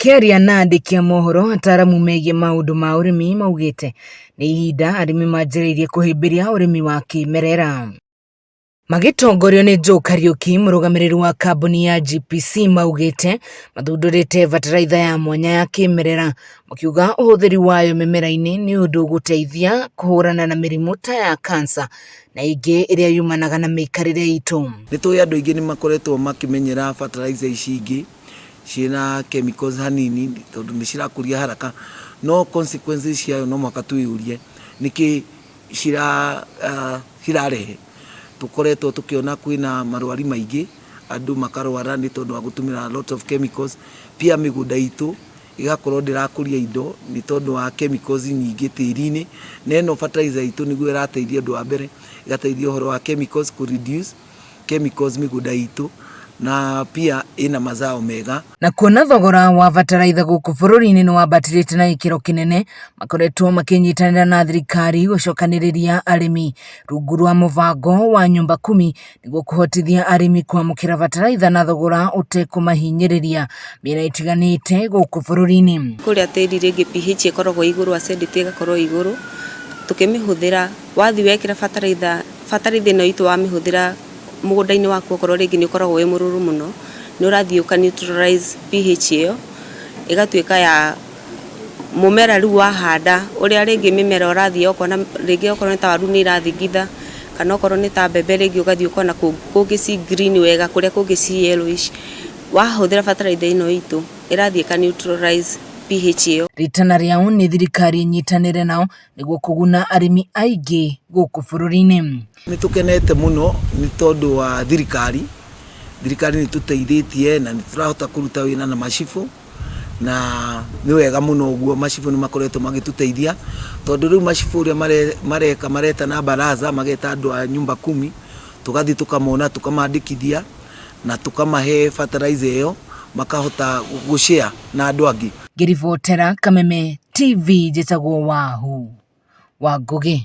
Makĩaria na andĩki a mohoro, ataaramu megiĩ maũndũ ma ũrĩmi maugĩte nĩ ihinda arĩmi manjĩrĩirie kũhĩmbĩria ũrĩmi wa kĩmerera. Magĩtongorio nĩ Joe Kariuki, mũrũgamĩrĩri wa kambuni ya GPC maugĩte mathundũrĩte bataraitha ya mwanya ya kĩmerera, makiuga ũhũthĩri wayo mĩmera-inĩ nĩ ũndũ ũgũteithia kũhũrana na mĩrimũ ta ya kansa na ĩngĩ ĩrĩa yumanaga na mĩikarĩre itũ. Nĩ tũĩ andũ aingĩ nĩ makoretwo makĩmenyera fertilizer ici ingĩ ciĩna chemicals hanini tondũ nĩ cirakũria haraka, no consequences ciayo no mũhaka twĩyũrie nĩkĩ cirarehe. Tũkoretwo tũkĩona kwĩna marwari maingĩ, andũ makarwara nĩ tondũ wa gũtũmĩra a lot of chemicals. Pia mĩgũnda itũ ĩgakorwo ndĩrakũria indo nĩ tondũ wa chemicals nyingĩ tĩri-inĩ. Na ĩno fertilizer itũ nĩguo ĩrateithia ũndũ wa mbere, ĩgateithia ũhoro wa chemicals kũ reduce chemicals mĩgũnda itũ na pia ĩna mazao mega. Na kuona thogora wa bataraitha gũkũ bũrũri-inĩ nĩ wambatĩrĩte na gĩkĩro kĩnene, makoretwo makĩnyitanĩra na thirikari gũcokanĩrĩria arĩmi rungu rwa mũbango wa nyumba kumi nĩguo kũhotithia arĩmi kwamũkĩra bataraitha na thogora ũtekũmahinyĩrĩria mĩena ĩtiganĩte gũkũ bũrũri-inĩ. Kũrĩa tĩri rĩngĩ pH ĩkoragwo ĩ igũrũ, acidity ĩgakorwo ĩ igũrũ, tũkĩmĩhũthĩra wathiĩ wekĩra bataraitha, bataraitha ĩno itũ wamĩhũthĩra mũgũnda-inĩ waku okorwo rĩngĩ nĩ ũkoragwo wĩ mũrũrũ mũno, nĩ ũrathiĩ ũka neutralize pH ĩyo, ĩgatuĩka ya mũmera rĩu wahanda, ũrĩa rĩngĩ mĩmera ũrathiĩ ũkona rĩngĩ okorwo nĩ ta waru nĩ irathingitha, kana okorwo nĩ ta mbembe rĩngĩ ũgathiĩ ũkona kũngĩ ci green wega, kũrĩa kũngĩ ci yellowish. Wahũthĩra bataraitha ĩno itũ, ĩrathiĩ ĩka neutralize pH ĩyo. Ritana rĩao nĩ thirikari ĩnyitanĩre nao nĩguo kũguna arĩmi aingĩ gũkũ bũrũri-inĩ. Nĩ tũkenete mũno nĩ tondũ wa thirikari, thirikari nĩ tũteithĩtie na nĩ tũrahota kũruta wĩra na macibũ na nĩ wega mũno ũguo macibũ nĩ makoretwo magĩtũteithia tondũ rĩu macibũ ũrĩa mareka maretana baraza mageta andũ a nyumba kumi tũgathiĩ tũkamona tũkamandĩkithia na tũkamahe fertilizer ĩyo makahota gũ share na andũ angĩ. Ngĩribotera Kameme TV njĩtagwo Wahu wa Ngũgĩ.